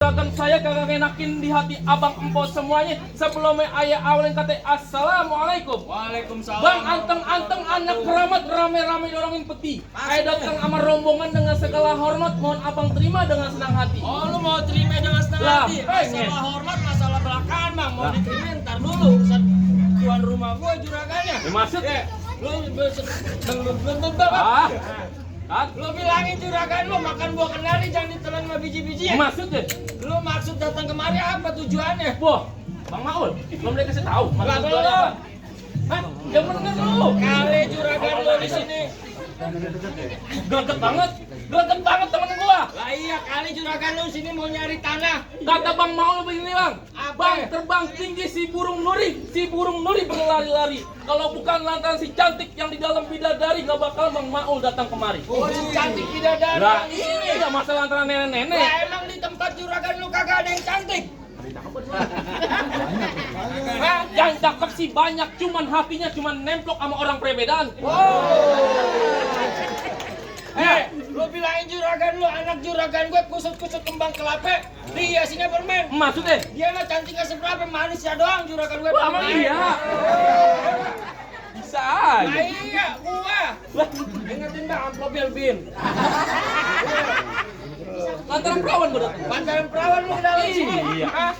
juragan saya kagak enakin di hati abang empok semuanya. Sebelumnya ayah awalin kata assalamualaikum. Waalaikumsalam. Bang anteng-anteng anak keramat rame-rame dorongin peti. Ayah datang sama rombongan dengan segala hormat, mohon abang terima dengan senang hati. Oh, lu mau terima dengan senang Lah, hati? pengen. Masalah hormat, masalah belakangan, Bang. Mau diterima ntar dulu urusan tuan rumah gua juragannya. Maksud Ya, lu lu bilangin juragan lu makan buah kenari jangan ditelan sama biji-bijian. maksudnya? Lu maksud datang kemari apa tujuannya? Wah, Bang Maul, belum dia kasih tahu. Lah, Maksud belum. gua apa? Hah? Yang bener lu. Kali juragan lu di sini. Greget banget temen gua. Lah iya kali juragan lu sini mau nyari tanah. Kata Bang Maul begini bang, Apa? bang terbang tinggi si burung nuri berlari-lari. Kalau bukan lantaran si cantik yang di dalam bidadari, nggak bakal Bang Maul datang kemari. Oh, si cantik bidadari Lah yang di sini. iya masalah antara nenek-nenek. Lah emang di tempat juragan lu kagak ada yang cantik. Hah? Yang cakep sih banyak, cuman hatinya cuman nemplok sama orang perbedaan. Lu bilangin juragan lu, anak juragan gue kusut-kusut kembang kelapa, dihiasinya permen. Maksudnya? Dia mah cantiknya seberapa, manisnya doang juragan gue. Wah, emang iya. Bisa Nah aja. iya, gua. Ingetin bang, amplopnya bin. Lantaran perawan gua datang. Pantaran perawan lu ke dalam sini. Iya. Hah?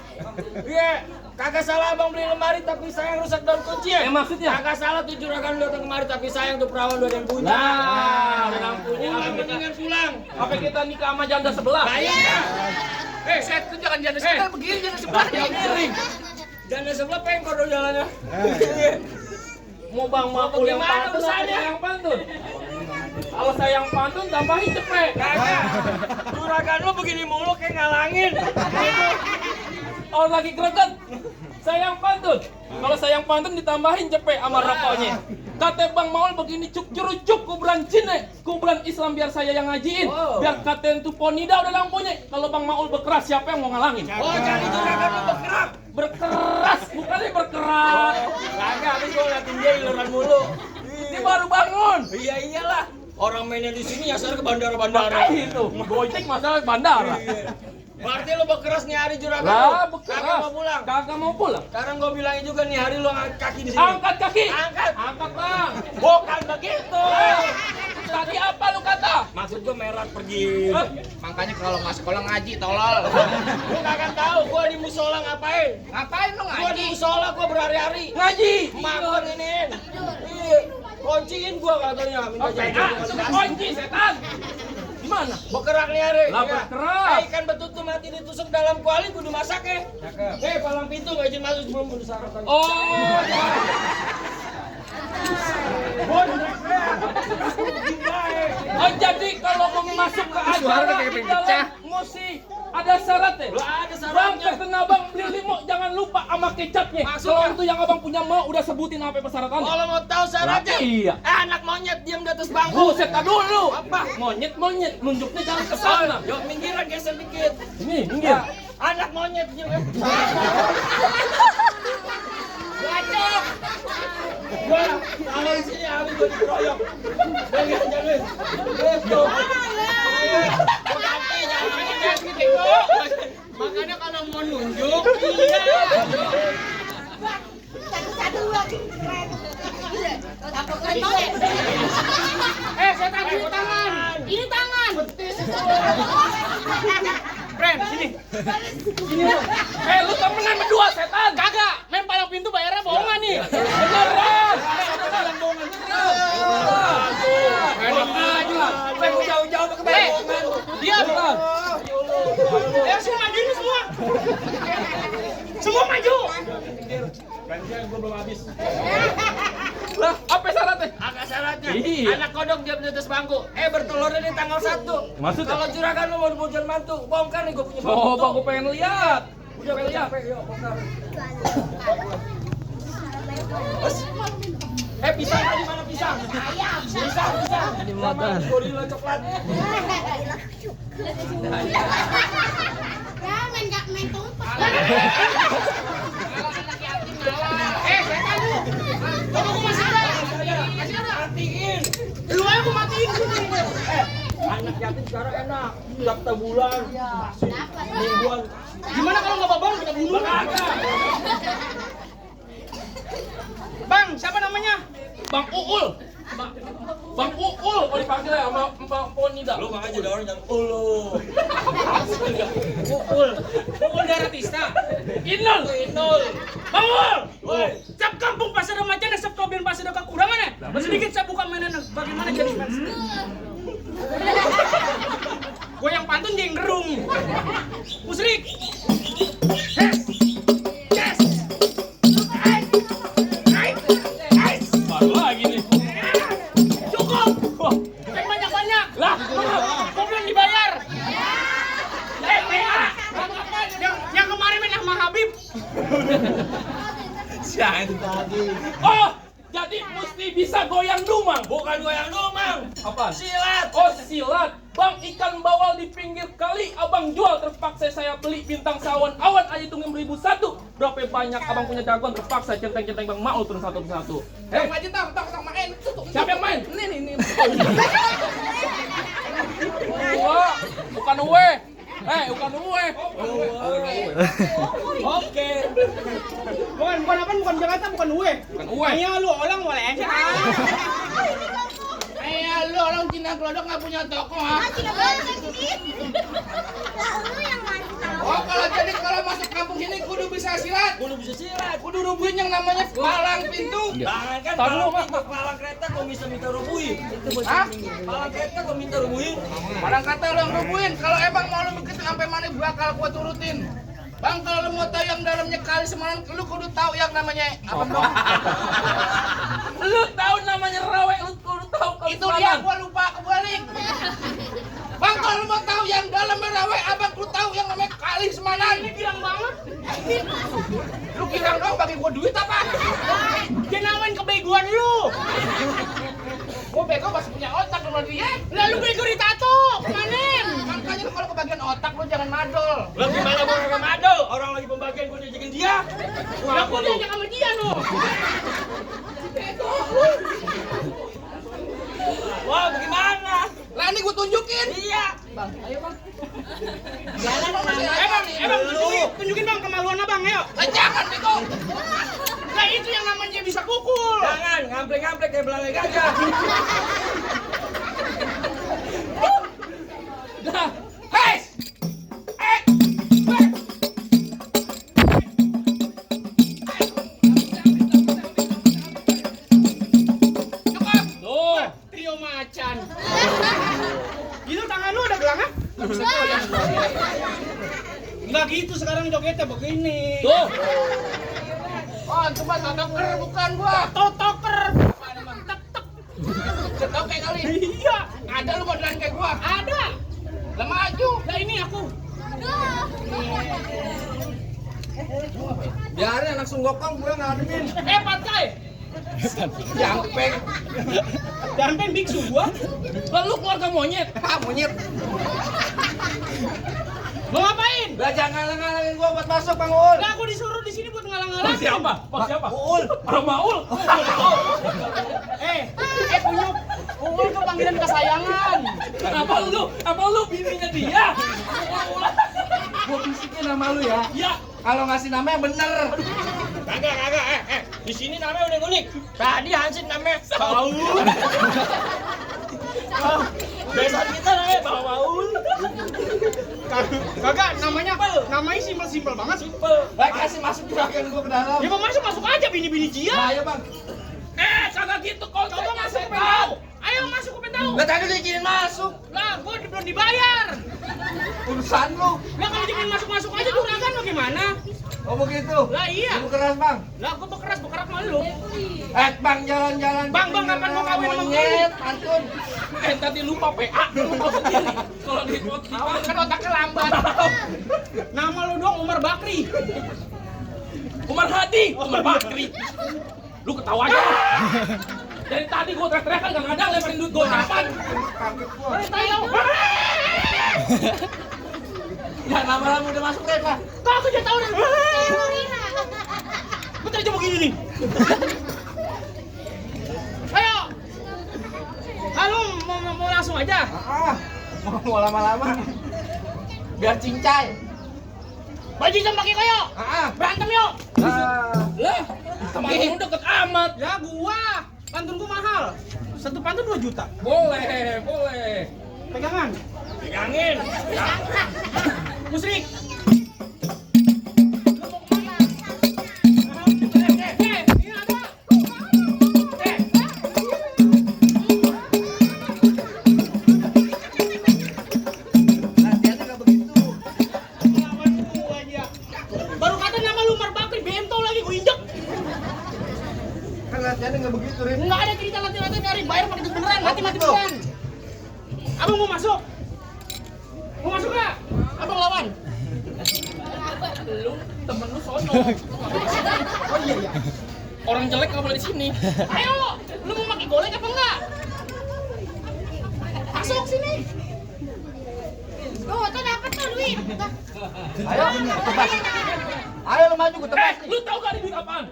Iya. Kagak salah abang beli lemari tapi sayang rusak daun kunci ya? Maksudnya? Kagak salah tuh juragan lu datang kemari tapi sayang tuh perawan lu ada yang punya. Nah, orang punya Pulang mendingan pulang. apa kita nikah sama janda sebelah? Nah iya. Set tuh jangan janda sebelah begini, janda sebelah yang miring. Janda sebelah pengkor dong jalannya. Mau Bang Maul yang Gimana pantun urusannya? apa yang pantun? Kalau saya yang pantun tambahin cepet. Kagak. Juragan lu begini mulu kayak ngalangin. Oh lagi greget. Saya yang pantun. Kalau saya yang pantun ditambahin cepet sama rokoknya. Kata Bang Maul begini cuk curucuk kuburan Cina, kuburan Islam biar saya yang ngajiin. Biar kata itu ponida udah lampunya. Kalau Bang Maul berkeras siapa yang mau ngalangin? Oh jadi juragan lu bergerak. Berkeras, bukannya berkeras. Kagak, habis gua ngeliatin dia iluran mulu. Ini baru bangun. Iya iyalah. Orang mainnya di sini nyasar ke bandara-bandara. Makanya itu, gojek masalah bandara. Berarti lu berkeras nih hari juragan lu. Lah, berkeras. Kagak mau pulang. Kagak mau pulang. Sekarang gua bilangin juga nih hari lu angkat kaki di sini. Angkat kaki. Angkat. Angkat bang. Bukan begitu. Tadi apa lu kata? Maksud gua merah pergi. Hah? Makanya kalau nggak sekolah ngaji tolol. Lu kagak tahu gua di musola ngapain? Ngapain lu Gua di ngaji? musola gua berhari-hari. Ngaji. Emak gua nginin. Iya. Kunciin gua katanya minta Oke, janji. kunci setan. Gimana? Bergerak nih hari. Lah, Iya. bergerak. Ikan betutu mati ditusuk dalam kuali kudu masak ya. Palang pintu nggak izin masuk sebelum kudu sarapan. Oh, oh jadi kalau mau masuk ke acara di dalam musik ada syaratnya. Lah, ada Bang, syaratnya. pesen abang beli limo jangan lupa sama kecapnya. Maksudnya? Kalau itu yang abang punya mau udah sebutin apa persyaratannya. Kalau mau tahu syaratnya, Iya. anak monyet diam di atas bangku. Buset, tak dulu. Apa? Monyet, nunjuknya jangan ke sana. Yuk minggiran geser dikit. Ini, minggir. Anak monyet diam. Bacok. Gua kalau di sini habis gua dikeroyok. Jangan. Betul. Makanya kalau mau nunjuk, Iya. Satu-satu lagi. setan ini tangan. Ini tangan. Friend, sini. Sini lu. Lu temenan berdua setan. Kagak, main palang pintu bayarnya bohongan nih. Beneran. Pengen jauh-jauh ke bohongan. Diam. Semua maju ini semua. Semua maju. Gua belum habis. Lah, apa syaratnya? Agak syaratnya. Iya. Anak kodok diam di atas bangku. Bertelurnya di tanggal 1. Maksudnya? Kalau juragan lu mau bujan mantu, bongkar nih gua punya mantu. Coba gua pengen lihat. Udah capek, yuk bongkar. Pisang tadi mana pisang? Pisang. Sama gorila coklat. Ya, main tumpah. Setan lu. Kamu masih ada? Masih ada? Matiin. Lu aja aku matiin. Anak yakin sekarang enak. Tiap bulan, mingguan. Gimana kalau nggak babang kita bunuh? Bang, siapa namanya? Bang Uul. Bang Uul, mau dipanggil ya sama Mbak Ponida. Lu makanya jadi orang yang ulu. Pukul darah tista. Inul. Bang Ul! Woi. Setiap kampung pasti ada macan, setiap tobian pasti ada kekurangan ya. Sedikit saya buka mainan bagaimana jadi fans. Gue yang pantun dia yang gerung. Musrik. Baru lagi nih. Cukup. Yang banyak-banyak. Lah, Gue belum dibayar. PA. Yang kemarin main sama Habib. oh, jadi mesti bisa goyang dumang. Bukan goyang domang. Apa? Silat. Oh, silat. Bang, ikan bawal di pinggir kali abang jual, terpaksa saya beli bintang sawan awan aja tunggu 1.001. Berapa banyak abang punya jagoan, terpaksa centeng-centeng Bang Maul turun satu persatu. Bang aja tak main. Siapa yang main? Ini. Wah, bukan uwe. Bukan uwe. Oke. Bukan apa? Bukan Jakarta, bukan Uwe. Bukan uwe. Ayo lu orang boleh aja. Lu orang Cina Glodok nggak punya toko ha? Tidak boleh sini. Lah lu yang ngasih tahu. Oh kalau masuk kampung sini kudu bisa silat. Kudu rubuhin yang namanya palang pintu. Jangan kan palang kereta kok bisa minta rubuhin. Hah? Palang kereta kok minta rubuhin? Palang kereta lo yang rubuhin. Kalau emang mau lu begitu sampai mana bakal gua turutin. Bang, kalau lu mau tahu yang dalamnya kali Semarang, lu kudu tahu yang namanya apa dong? Lu tahu namanya rawe, lu tahu kalau Itu dia gua lupa kebalik. Bang, kalau lu mau tahu yang dalamnya rawe, abang kudu tahu yang namanya kali Semarang. Ini bilang banget. Lu kira dong bagi gua duit apa? Dia namain kebegoan lu. Gua bego masih punya otak sama dia. Lalu bego ditato. Kemanin. Makanya lu kalau kebagian otak lu jangan madol. Lu gimana gua kagak madol? Orang lagi pembagian gua diajakin dia. Lah gua diajak sama dia no. Wah, bagaimana? Lah ini gua tunjukin. Iya. Bang, ayo bang. Jalan dong masih Bang, tunjukin bang kemaluan abang, ayo. jangan bego. Nah itu yang namanya bisa pukul. Jangan ngamplek-ngamplek kayak belalai gajah. Dah. Hei! Tuh. Trio macan. Gitu tangan lu ada gelangnya? Enggak gitu sekarang jogetnya begini. Tuh. Oh, cuma totoker bukan gua. Totoker. Ketoke kali. Iya, Ada lu modelan kayak gua. ada. Lah maju. Lah ini aku. Biarin anak sunggokong gua ngademin. Pakai. Jangpeng. Dan pen biksu gua. Lalu keluarga monyet. Monyet. Mau ngapain? Lah jangan ngalang-ngalangin gua buat masuk, Bang Ul. Lah aku disuruh di sini buat ngalang-ngalang. Siapa? Bang siapa? Uul. Orang Maul. Punyuk. Uul tuh panggilan kesayangan. Apa lu bininya dia? Gua bisikin nama lu ya. Ya. Kalau ngasih nama yang bener. Kagak. Di sini namanya unik-unik. Tadi Hansin namanya Baul. Besan kita namanya Baul. Kagak, namanya simpel banget. Baik, kasih masuk juragan gua ke dalam. Ya mau masuk aja bini-bini dia. Ayo, Bang. Kagak gitu konsepnya. Coba masuk ke setan. tahu. Ayo masuk ke tahu. Lah tadi diizinin masuk. Lah, gua belum dibayar. Urusan lu. Lah kalau jangan masuk aja juragan lo gimana? Oh begitu. Lah iya. Lu keras, Bang. Lah gua bekeras sama lu. Bang jalan-jalan. Bang, kapan mau kawin sama monyet, pantun. Tadi lupa PA. Lupa sendiri. Kalau di Kan otaknya lambat. Nama lu doang Umar Bakri. Umar Hadi, Umar Bakri. Lu ketawa aja. Dari tadi gua teriak-teriak kan kadang lemparin duit gocapan. Kaget gua. Tayo. Ya lama-lama udah masuk deh, Pak. Kok aku udah tahu dah. Gua tadi coba gini nih. Ayo. Halo, mau langsung aja. Mau lama-lama. Biar cincai. Baju sama kaki koyo. Berantem yuk. Lah, sama lu deket amat. Ya gua. Pantun gua mahal. Satu pantun 2 juta. Boleh, boleh. Pegangan. Pegangin. Musrik. Baru kata nama lu Marbakri, bento lagi gue injek. Kan latihannya nggak begitu, Rin. Enggak ada cerita latihan-latihan nyari bayar pakai duit beneran, mati-mati beneran. Abang mau masuk? Mau masuk nggak? Abang lawan. Lu temen lu sono. Oh iya. Orang jelek nggak boleh di sini. Ayo, lu mau pakai golek apa enggak? Masuk sini. Oh, tuh dapat tuh duit. Ayo, tebas. Ayo lu maju, gue tebas nih. Lu tahu gak di duit apaan?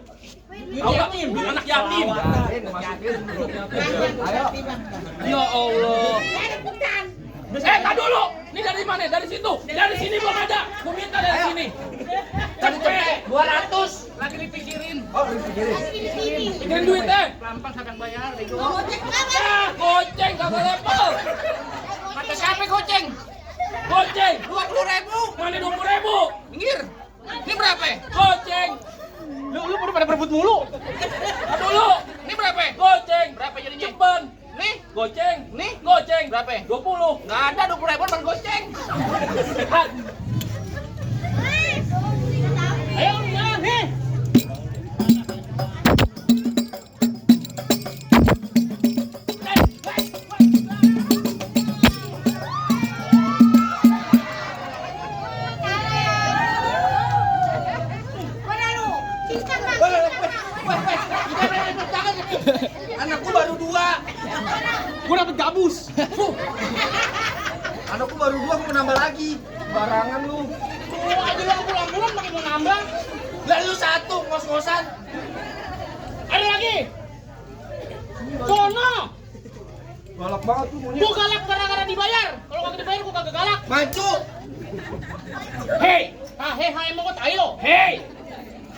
Duit Tahu gak? yatim. Duit anak yatim. Masukin, masukin. Ayo. Ya Allah. Rebutan. Tak dulu. Ini dari mana? Dari situ. Dari sini belum ada. Gua minta dari sini. Cepet. 200. Lagi dipikirin. Oh, lu pikirin. Pikirin duitnya. Pelan-pelan sampai bayar, bego. Ya, goceng kagak level. Kata siapa goceng? Goceng. 20.000. Mana 20.000? Minggir. Ini berapa? Goceng. Lu pada berebut mulu. Tak dulu. Ini berapa? Goceng. Berapa jadinya? Ceban. Nih, Goceng. nih. Goceng. Berapa? 20. Nggak ada 20.000 bang goceng. Ayo, jalan nih. Mana lu? Cincang lah. Anakku baru 2. Gua dapet gabus. Anakku baru 2, aku mau nambah lagi. Barangan lu. Lu aja lu pulang-pulang pakai mau nambah. Lah lu 1 ngos-ngosan. Ada lagi. Sono. Galak banget tuh monyet. Gua galak gara-gara dibayar. Kalau kagak dibayar gua kagak galak. Maju. Hei. Hei, hai mau kok ayo. Hei.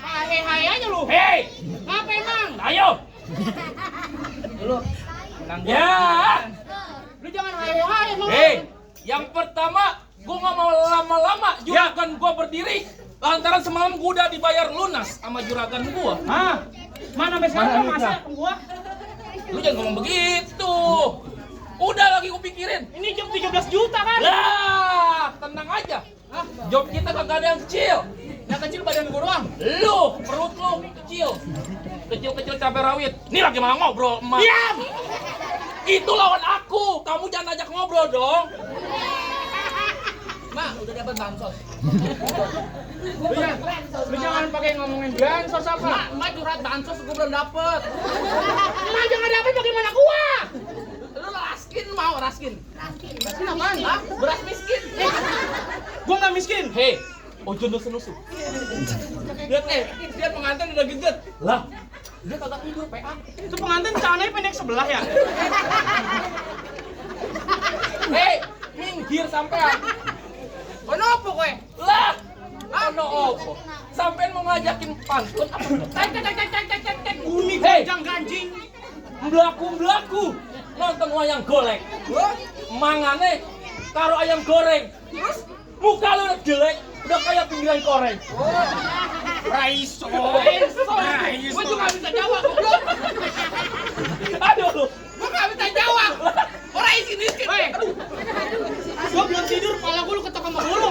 Hai aja lu. Hei. Apa emang? Ayo. Dulu. Ya. Lu jangan hai emang. Hei. Yang pertama, gua nggak mau lama-lama juragan gua berdiri. Lantaran semalam gua udah dibayar lunas sama juragan gua. Hah? Mana sampai sekarang masih akun gua? Lu jangan ngomong begitu. Udah lagi gua pikirin. Ini job 13 juta kan? Lah, tenang aja. Job kita kagak ada yang kecil. Yang kecil badan gua doang. Lu, perut lu kecil. Kecil-kecil cabai rawit. Ini lagi malah ngobrol, emak. Diam! Itu lawan aku. Kamu jangan ajak ngobrol dong. Mak, udah dapat bansos. Lu jangan pakai ngomongin bansos apa? Mak curhat bansos gua belum dapet. Mak jangan dapet bagaimana gua? Lu raskin mau raskin? Raskin apaan? Hah? Beras miskin. Gua nggak miskin. Hei, ojo nusu-nusu. Lihat pengantin udah geget. Lah, dia kagak tidur PA. Itu pengantin celananya pendek sebelah ya? Hei, minggir sampean. Kenapa kowe? Lah, ano opo? Sampean mau ngajakin pantun apa? Tek. Uni Hei. ganjang ganjing. Belaku-belaku nonton wayang golek. Mangane karo ayam goreng. Terus muka lu udah jelek, udah kayak pinggiran koreng. Raiso. Gua juga gak bisa jawab, goblok. Aduh lu. Gua nggak bisa jawab. Orang isi miskin. Gua belum tidur, kepala gua lu ketok sama bulu.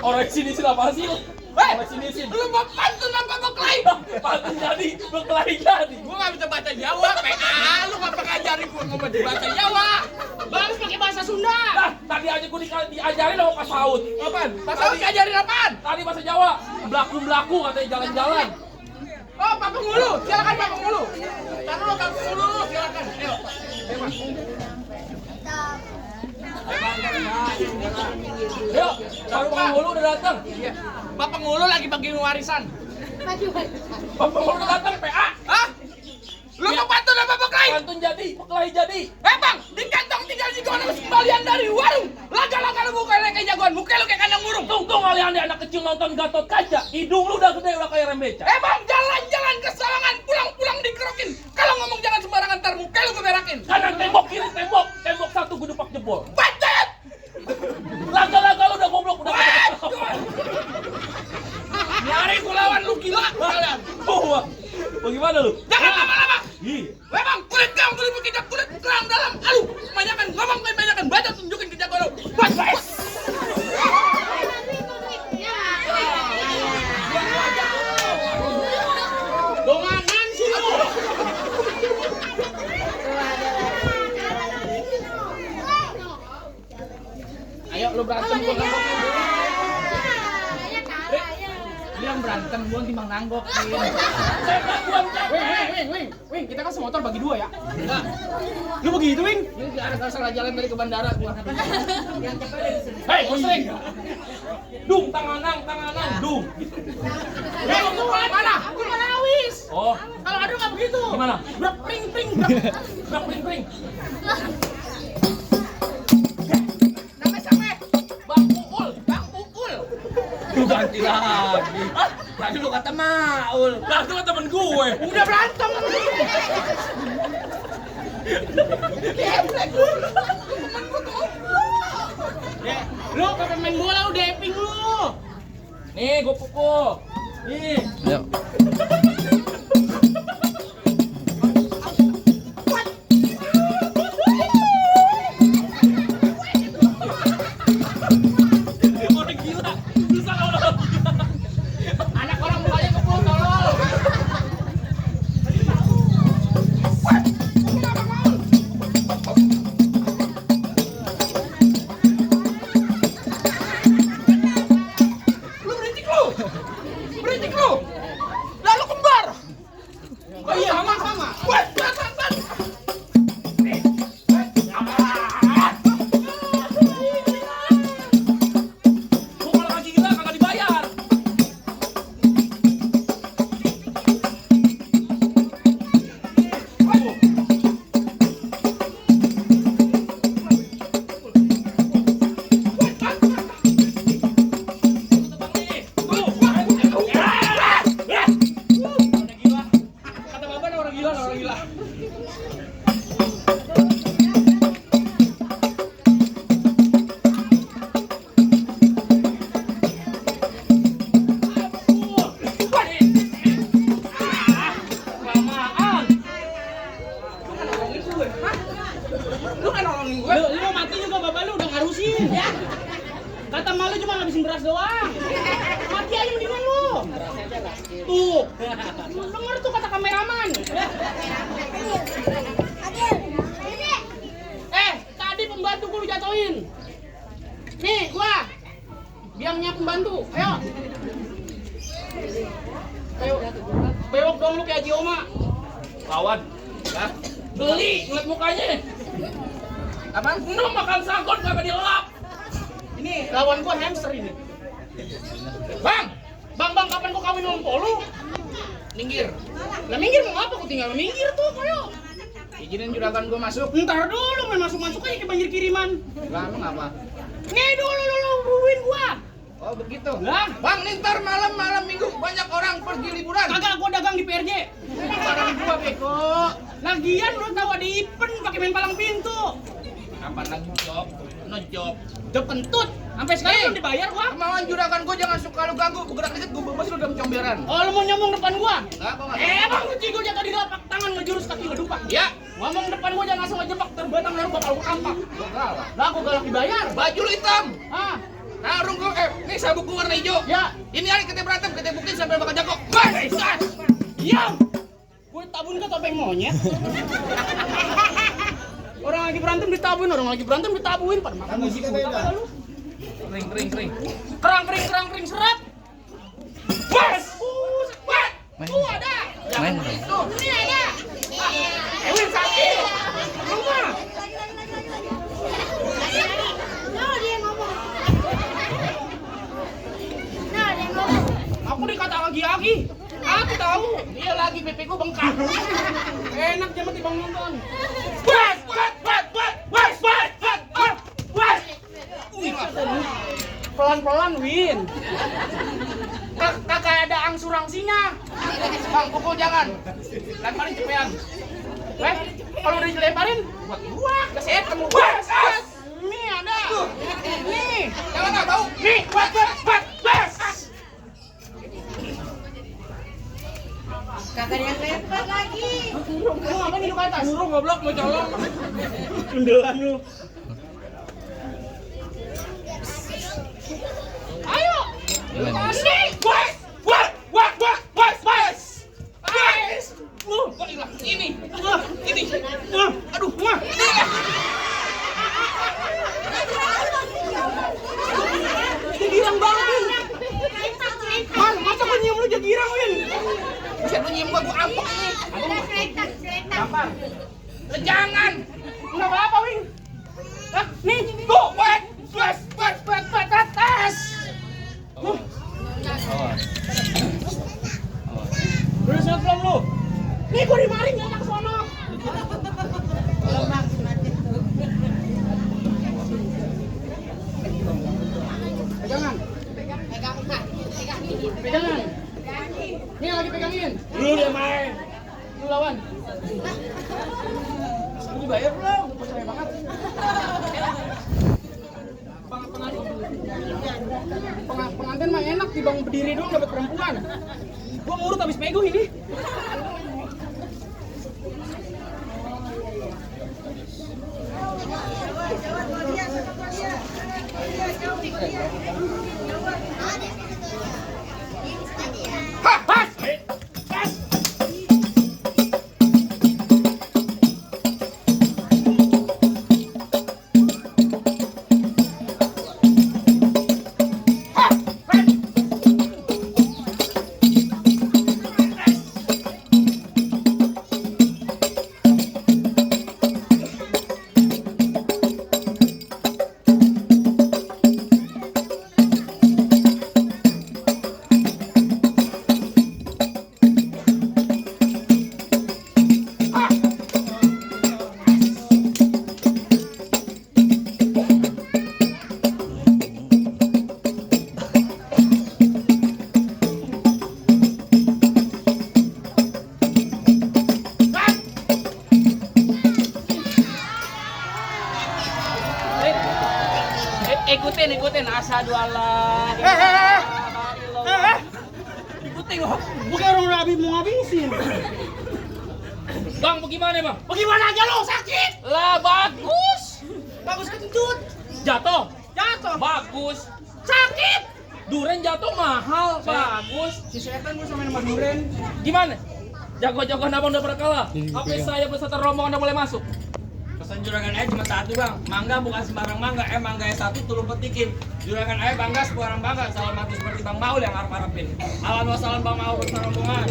Orang sini apa sih lu? Orang sini. Lu mau pantun apa beklai? Pantun jadi, berkelahi jadi. Gua nggak bisa baca Jawa, PA. Lu nggak pernah ngajarin gua ngomong bahasa Jawa. Gua harus pakai bahasa Sunda. Nah, tadi aja gua diajarin sama Pak Saud. Apaan? Pak Saud ngajarin apaan? Tadi bahasa Jawa, belaku-belaku katanya jalan-jalan. Oh, Pak Pengulu. Silakan Pak Pengulu. Taruh lo Pak Pengulu, silakan. Ayo. Yuk, Pak Penghulu udah datang. Iya. Pak Pengulu lagi bagi warisan. Pak Penghulu udah datang, PA. Hah? Lu mau pantun apa beklai? Pantun jadi, berkelahi jadi. Bang, di kantong 3 janji kemana masuk kembalian dari warung. Laga-laga lu muka lu kayak jagoan, muka lu kayak kandang burung. Tunggu kali anda anak kecil nonton Gatot Kaca, hidung lu udah gede udah kayak rem beca. Bang, jalan-jalan ke Sawangan, pulang-pulang dikerokin. Kalau ngomong jangan sembarangan, ntar muka lu gue berakin. Kanan tembok, kiri tembok, tembok satu gue depak jebol. Bacet! Laga-laga lu udah goblok udah. Nyari gue lawan lu gila kalian. Wah, bagaimana lu? Jangan lama-lama. Ih, Bang, kulit kamu kulit berkicap, kulit kerang dalam. Aduh, kebanyakan ngomong, kebanyakan baca, tunjukin ke jagoan lu. Bas, bas. Donganan sih lu. Ayo lu berantem gua nanggokin. Dia yang berantem gua timbang nanggokin. Wing, kita kan semotor bagi dua ya? Enggak. Lu begitu, Wing? Ini ada salah jalan dari ke bandara gua. hei, musrik. Dung, tanganan, dung. Itu mana? Aku mana awis. Oh, Kalau ada nggak begitu. gimana? Brak pring pring. Brak pring pring. Namanya siapa? Bang Pukul. Lu ganti lagi. Tadi lu kata Maul. Lah, itu kan temen gue. Udah berantem. Lu kapan main bola lu deping lu. Nih, gue pukul. Nih. Orang gila. Bisa orang. Anak orang mukanya pukul tolol. Beritik lu. Lalu kembar. Oh iya, sama. Buat. Gue kalau lagi gila kagak dibayar. Kata bapak orang gila. Kelamaan. Lu kan nolongin gue. Lu mati juga bapak lu udah ngarusin. Ya. Kata malu cuma ngabisin beras doang. Mati aja mendingan lu. Tuh. Lu denger tuh kata kameraman. Tadi pembantu gua lu jatuhin. Nih, gua. Biangnya pembantu. Ayo. Bewok dong lu kayak Haji Oma. Lawan. Ya. Beli, ngeliat mukanya. Apaan? Lu makan sagon kagak dilap. Ini lawan gua hamster ini. Bang, Kapan gua kawin sama lu? Minggir. Lah minggir mau apa? Gua tinggal minggir tuh, ayo. Izinin juragan gua masuk. Ntar dulu main masuk aja ke banjir kiriman. Lah, emang apa? Nih dulu bubuin gua. Oh, begitu. Lah, Bang, nih ntar malam minggu banyak orang pergi liburan. kagak gua dagang di PRJ. Barang gua beko. Lagian lu tahu ada event pakai main palang pintu. Kapan lagi job? Job. Job kentut. Sampai sekarang belum dibayar gua. Kemauan juragan gua jangan suka lu ganggu, bergerak dikit gua bebas lu dalam comberan. Oh, lu mau nyomong depan gua? Enggak, gua enggak. Emang lu cigol jatuh di lapak tangan ngejurus kaki ngedupak. Ya, Ngomong depan gua jangan langsung ngejebak terbatang lalu bakal gua kampak. gua galak. Lah gua galak dibayar. Baju lu hitam. Ah, Narung gua nih sabuk gua warna hijau. ya. Ini hari kita berantem, kita buktiin sampai bakal jago. Bas! Diam. Gue tabun ke topeng monyet. Orang lagi berantem ditabuin, pada makan musik apa lu? Kering. Kerang serat. Bas! Buset. Ada. Main dong. Ini ada. Ewin sakit. Rumah. Aku dikata lagi. Aku tahu. Dia lagi pipi gua bengkak. Enak jamet di bang nonton. Bas! pelan-pelan, Win. Kagak ada angsurangsinya. Bang, pukul jangan. Lemparin cepean. Weh, kalau udah dilemparin, buat gua, keset kamu. Nih ada. Nih, Jangan nggak tahu. nih, buat. Kakak yang lempar lagi. Lu ngapain hidup atas? Burung goblok mau colong. Kendelan lu. Ayo. Nih, Guys. Kok hilang? Ini. Aduh, mah. Girang banget. Man, masa gua nyium lu jadi girang, Win? Bisa lu nyium gua ampok ini. Gampang. Jangan. Enggak apa-apa, Win. Hah, nih. Tuh, buat atas. Udah siap belum lu? Nih gua dimaring ya ke sono. Pegangan. Pegangan. Nih lagi pegangin. Lu dia main. Lu lawan. Lu dibayar belum? Percaya banget. Pengantin mah enak, dibang berdiri doang dapat perempuan. Gua ngurut habis pego ini. Ikutin asyhadu alla ilaha illallah. Ikutin loh. Bukan orang Nabi mau ngabisin. Bang, bagaimana bang? Bagaimana aja lo sakit? Lah bagus. Bagus kentut. Jatuh. Jatuh. Bagus. Sakit. Duren jatuh mahal. Bagus. Si setan gue sama nama duren. Gimana? Jago-jago abang udah berkalah. Apa saya beserta rombongan udah boleh masuk? Pesan juragan aja cuma satu bang, mangga bukan sembarang mangga, mangga yang satu tulung petikin. Juragan aja bangga sembarang bangga, salam matu seperti Bang Maul yang harap-harapin. Alam wassalam Bang Maul bersama rombongan.